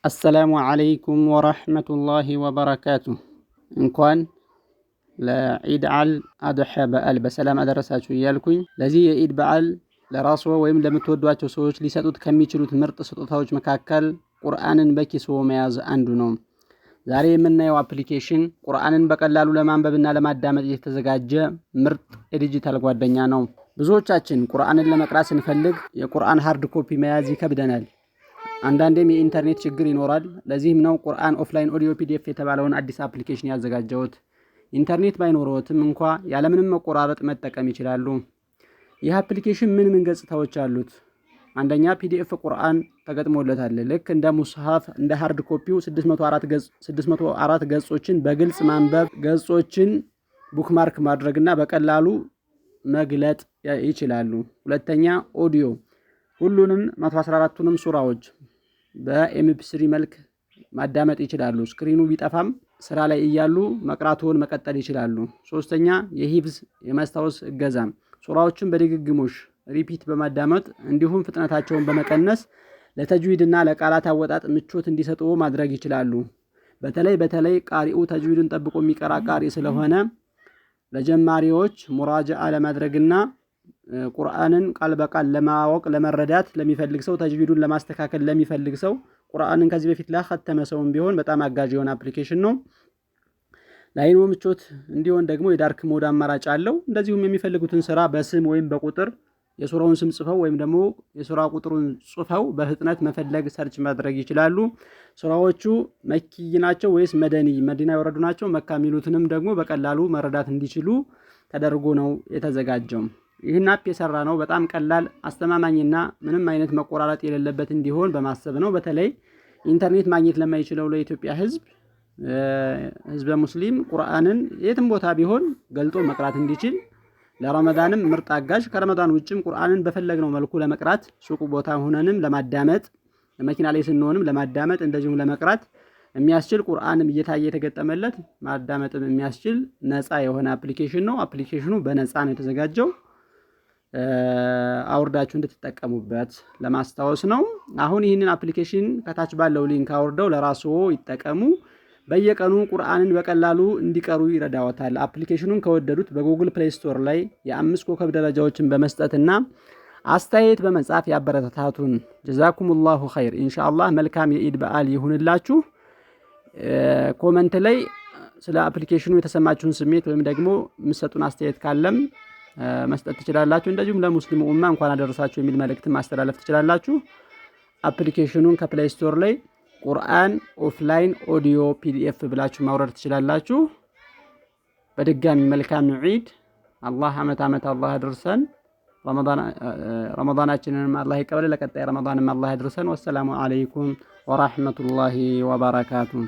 السلام عليكم ورحمة الله وبركاته። እንኳን ለዒድ አል አድሓ በዓል በሰላም አደረሳችሁ እያልኩኝ፣ ለዚህ የኢድ በዓል ለራስዎ ወይም ለምትወዷቸው ሰዎች ሊሰጡት ከሚችሉት ምርጥ ስጦታዎች መካከል ቁርአንን በኪስዎ መያዝ አንዱ ነው። ዛሬ የምናየው application ቁርአንን በቀላሉ ለማንበብና ለማዳመጥ የተዘጋጀ ምርጥ የዲጂታል ጓደኛ ነው። ብዙዎቻችን ቁርአንን ለመቅራት ስንፈልግ የቁርአን hard copy መያዝ ይከብደናል። አንዳንዴም የኢንተርኔት ችግር ይኖራል። ለዚህም ነው ቁርአን offline audio PDF የተባለውን አዲስ application ያዘጋጀሁት። ኢንተርኔት ባይኖረዎትም እንኳ ያለምንም መቆራረጥ መጠቀም ይችላሉ። ይህ application ምን ምን ገጽታዎች አሉት? አንደኛ፣ PDF ቁርአን ተገጥሞለታል። ልክ እንደ ሙስሐፍ፣ እንደ hard copy ው 604 ገጾችን በግልጽ ማንበብ፣ ገጾችን bookmark ማድረግና በቀላሉ መግለጥ ይችላሉ። ሁለተኛ፣ ኦዲዮ፣ ሁሉንም 114ቱንም ሱራዎች በ MP3 መልክ ማዳመጥ ይችላሉ። Screen ኑ ቢጠፋም ስራ ላይ እያሉ መቅራቱን መቀጠል ይችላሉ። ሶስተኛ፣ የሂፍዝ፣ የማስታወስ እገዛ፣ ሱራዎችን በድግግሞሽ repeat በማዳመጥ እንዲሁም ፍጥነታቸውን በመቀነስ ለተጅዊድ እና ለቃላት አወጣጥ ምቾት እንዲሰጡ ማድረግ ይችላሉ። በተለይ በተለይ ቃሪኡ ተጅዊድን ጠብቆ የሚቀራ ቃሪ ስለሆነ ለጀማሪዎች ሙራጃአ ለማድረግና ቁርአንን ቃል በቃል ለማወቅ፣ ለመረዳት ለሚፈልግ ሰው፣ ተጅዊዱን ለማስተካከል ለሚፈልግ ሰው፣ ቁርአንን ከዚህ በፊት ላኸተመ ሰውም ቢሆን በጣም አጋዥ የሆነ application ነው። ለአይኖ ምቾት እንዲሆን ደግሞ የ dark mode አማራጭ አለው። እንደዚሁም የሚፈልጉትን ሱራ በስም ወይም በቁጥር፣ የሱራውን ስም ጽፈው ወይም ደግሞ የሱራ ቁጥሩን ጽፈው በፍጥነት መፈለግ፣ search ማድረግ ይችላሉ። ሱራዎቹ መኪይ ናቸው ወይስ መደኒ፣ መዲና የወረዱ ናቸው፣ መካ የሚሉትንም ደግሞ በቀላሉ መረዳት እንዲችሉ ተደርጎ ነው የተዘጋጀው። ይህን app የሰራነው በጣም ቀላል፣ አስተማማኝና ምንም አይነት መቆራረጥ የሌለበት እንዲሆን በማሰብ ነው። በተለይ ኢንተርኔት ማግኘት ለማይችለው ለኢትዮጵያ ሕዝብ፣ ህዝበ ሙስሊም ቁርአንን የትም ቦታ ቢሆን ገልጦ መቅራት እንዲችል፣ ለረመዳንም ምርጥ አጋዥ፣ ከረመዳን ውጭም ቁርአንን በፈለግነው መልኩ ለመቅራት፣ ሱቅ ቦታ ሆነንም ለማዳመጥ፣ መኪና ላይ ስንሆንም ለማዳመጥ፣ እንደዚሁም ለመቅራት የሚያስችል፣ ቁርአንም እየታየ የተገጠመለት ማዳመጥም የሚያስችል ነፃ የሆነ application ነው። Application ኑ በነፃ ነው የተዘጋጀው። አውርዳችሁ እንድትጠቀሙበት ለማስታወስ ነው። አሁን ይህንን application ከታች ባለው link አውርደው ለራስዎ ይጠቀሙ። በየቀኑ ቁርአንን በቀላሉ እንዲቀሩ ይረዳዎታል። Application ኑን ከወደዱት በ Google Play Store ላይ የ5 ኮከብ ደረጃዎችን በመስጠትና አስተያየት በመጻፍ ያበረታቱን። جزاكم الله خير። ኢንሻአላህ መልካም የኢድ በዓል ይሁንላችሁ። Comment ላይ ስለ application ኑ የተሰማችሁን ስሜት ወይም ደግሞ የምትሰጡን አስተያየት ካለም መስጠት ትችላላችሁ። እንደዚሁም ለሙስሊሙ ኡማ እንኳን አደረሳችሁ የሚል መልእክትን ማስተላለፍ ትችላላችሁ። Application ኑን ከ Play Store ላይ ቁርአን offline audio PDF ብላችሁ ማውረድ ትችላላችሁ። በድጋሚ መልካም ዒድ። አላህ አመት አመት አላህ ያድርሰን። ረመዳናችንንም አላህ ይቀበል። ለቀጣይ ረመዳንም አላህ ያድርሰን። والسلام عليكم ورحمة الله وبركاته።